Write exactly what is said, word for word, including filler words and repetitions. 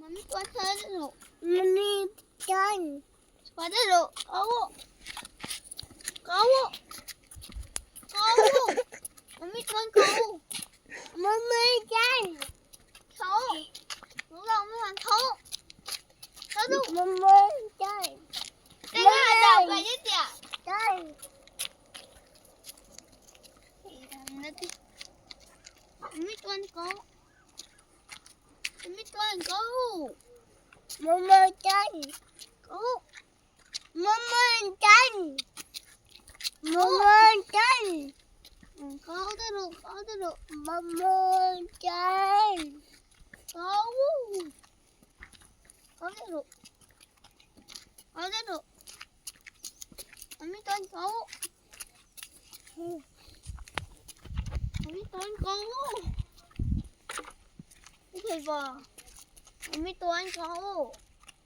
Mami tuan sa de ro. Mami tuan. Sa de ro. Kau o. Kau o. Kau o. Mami tuan kau. Mami tuan. Kau. Mami tuan kau. Kau du. Mami tuan. Tengah dau kai de tia. Tuan. Mami tuan kau. Mami tuan kau. Mami tuan. Kau. Mami tuan. Mami tuan. Kau de ro, kau de ro. Mami tuan. Kau. Kau de ro. Kau de ro. Mami tuan kau. Mami tuan kau. Ni thei ba. Mami tuan kau.